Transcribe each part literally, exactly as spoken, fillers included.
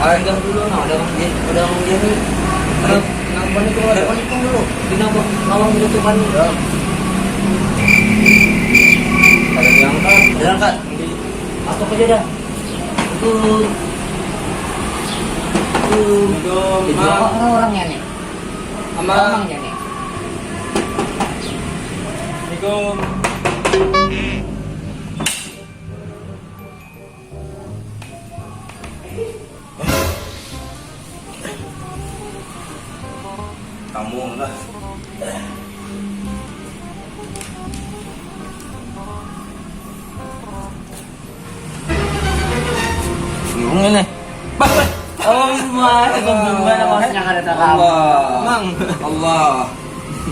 Singgah dulu nah, ada Mang Jani, ada Mang Jani. Ada Nang Bani tuh, ada Bani tuh dulu. Di nang lawang ditutupan. Ya. Ada diangkat. Ada angkat. Masuk aja dah. Itu. Itu. Itu Mang. Apa orangnya nih? Amang. Orangnya nih. Assalamualaikum. Kamu lah. Bingung ini. Bah, bah. Oh, gimana? Gimana maksudnya kada tahu? Allah. Mang. Allah.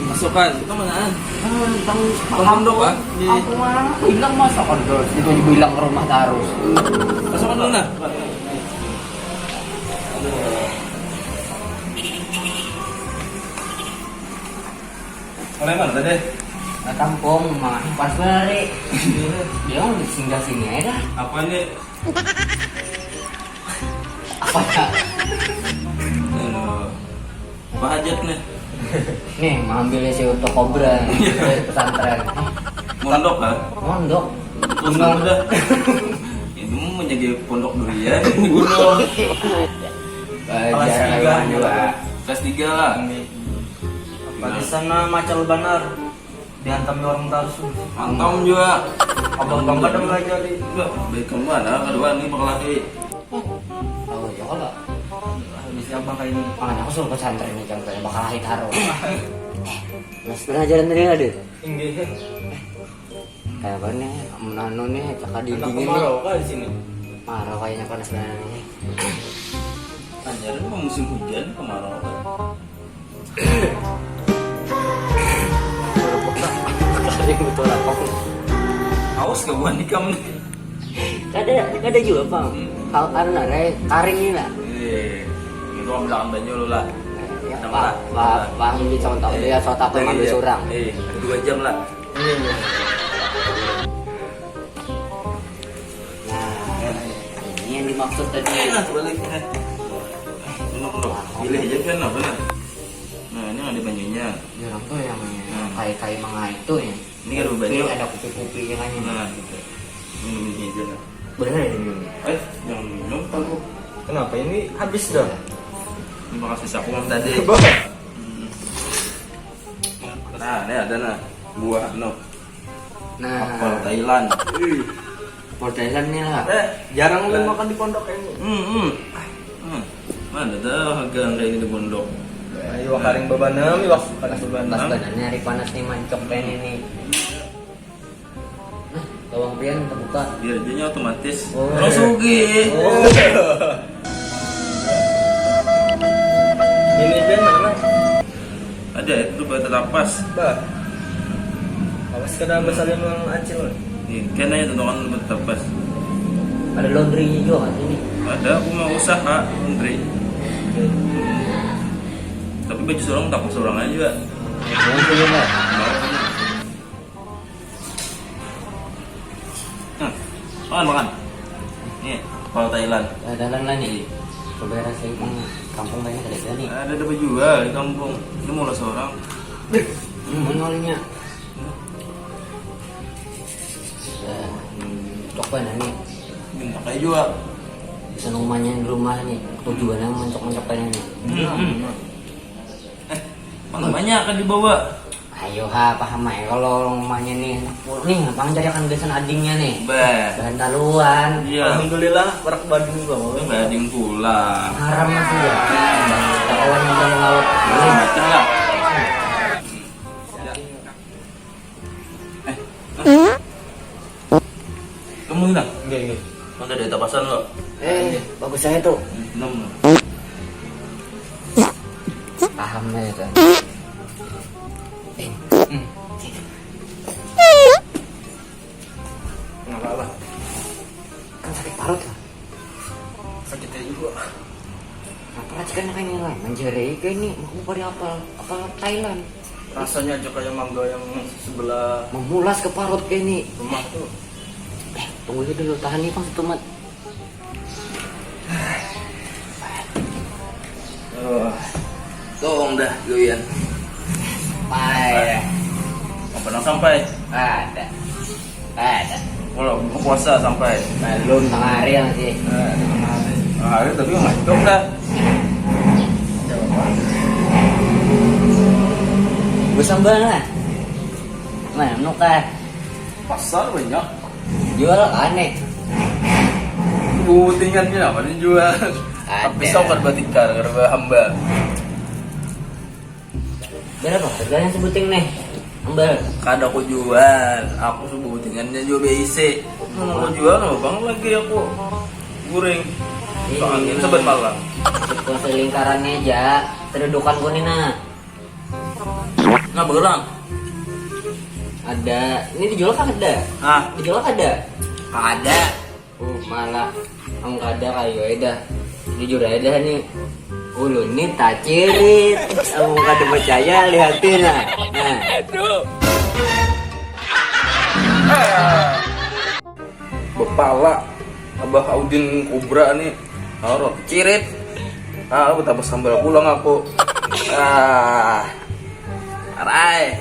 Masukan. Itu manaan? Tentang Tentang pondok, Pak? Di aku mah hilang masa kan terus. Itu dibilang ke rumah terus. Masukan dulu nah. Mulai mana tadi? Nah, kampung, mah pas lari. Dia mau singgah sini aja dah. Apa ini? Apa ya? Aduh. Apa hajat nih? Nih, mengambil si Uto Kobra dari pesantren. Mondok kah? Mondok. Terus udah. Itu mau menjadi pondok durian di gunung. Kelas tiga juga. Kelas tiga lah. Apa di sana macal banar. Dihantam orang tarus. Hantam juga. Abang bangkat yang belajar di. Enggak, baik kamu ada kedua ini bakal laki. Oh, iya kalau. Bisa apa kayak ini? Makanya aku suruh pesantren ini, jangan kayak bakal laki taruh. Mas pelajaran tadi ada? Inggih. Kayak apa nih? Menanu nih, cakap di anak dingin nih. Kemarau kah di sini? Marau kayaknya panas banget ini. Panjaran mah musim hujan, kemarau kah? Kering betul apa? Aus gak buat nikam nih? Kada, kada juga, Bang. Hmm. Kalau karena re, karing ini lah. Eh, itu mah belakang banyu lu lah. Ya, tenang lah, Pak, tenang lah. Pak, Pak, ini contoh, eh, dia contoh aku iya, ngambil iya, surang. Eh, dua jam lah. Iya, iya. Nah, ini yang dimaksud tadi. Eh, nah, balik. Eh. Ini, ini. Pilih aja kan, apa, nah? Nah, ini ada banyunya. Ya, orang tuh yang, hmm, kai-kai mangait tuh ya. Ini ada banyu. Ada kupi-kupi yang lainnya. Nah, gitu. Minum ini aja lah. Boleh nggak diminum? Eh, jangan minum, Pak. Kenapa ini habis dah? Iya. Ini bekas sisa aku tadi. Bah. Hmm. Nah, ini ada nah. Buah, no. Nah. Apel Thailand. Ih. Apel Thailand nih lah. Eh, jarang lu makan di pondok ini. Hmm, hmm. Hmm. Mana ada harga kayak gini di pondok. Ayo, karing bebanam, iwak panas bebanam. Pas badannya hari panas nih, mancok kayak ini nih. Nah, lawang pian terbuka. Biar aja otomatis. Oh. Orang sugih. Oh. Ini pian mana? Ada itu buat tapas. Bah. Awas kada basalin uang acil. Nih, kan aja tontonan buat tapas. Ada laundry-nya juga kan ini? Ada, aku mau usaha laundry. Tapi baju seorang tak seorang aja juga. Laundry juga. Mau. Hmm. Makan, makan. Nih, kepala Thailand. Eh, dalam lah nih. Iya. Coba rasa kampung banyak ada nih. Ada, ada jual di kampung. Ini mulai seorang. Hmm, mana olinya? Eh, hmm, cok banget nih. Minta kayak jual. Bisa rumahnya di rumah nih. Tujuannya mencok-mencok kayak nih. Hmm, hmm. Eh, mana banyak kan dibawa? Ayo ha, paham aja kalau orang rumahnya nih anak pur nih, abang cari akan gasan adingnya nih. Bah. Bahan taluan. Iya. Alhamdulillah, berak bading juga mau. Bading pula. Haram masih ya. Kawan yang dari laut. Boleh baca lah. Eh. Kamu hilang? Enggak, enggak. Mana ada tapasan lo? Eh, bagus saya tuh. Enam. Paham ya kan? Eh, hmm. Kenapa, Abah? Kan sakit parut lah. Sakitnya juga. Nah, perhatikan kayak ini lah, menjerai kayak ini, mau pada apa? Apa Thailand? Rasanya aja kayak mangga yang sebelah. Memulas ke parut kayak ini. Rumah tuh. Eh, tunggu dulu, tahan nih, Bang, satu mat. Tolong dah, doyan. Pai. Apa nang sampai? Ada. Ada. Kalau buka puasa sampai. Belum, tengah hari masih. Nah, hari tapi ngantuk dah. Gue sambal lah. Mana menukar? Pasar banyak. Jual aneh. Butingannya apa dijual? Ada. Pisau kada batikar, kada bahambal. Berapa harganya sebuting nih? Ambal. Kada aku jual, aku sebutingannya jual B I C. Mau aku jual apa bang lagi aku goreng. Soalnya saban malam. Itu selingkarannya aja, terdudukan kuning nah. Nah, berulang. Ada, ini dijual kan ada? Ah. Dijual kan ada? Ada. Oh, malah ang kada kayu aja dah. Jujur aja dah nih. Ulun nih tacirit. Aku kada percaya lihatin nah. Nah. Bepala Abah Audin Kubra nih. Harus cirit. Ah, betambah sambal pulang aku. Ah. Arai.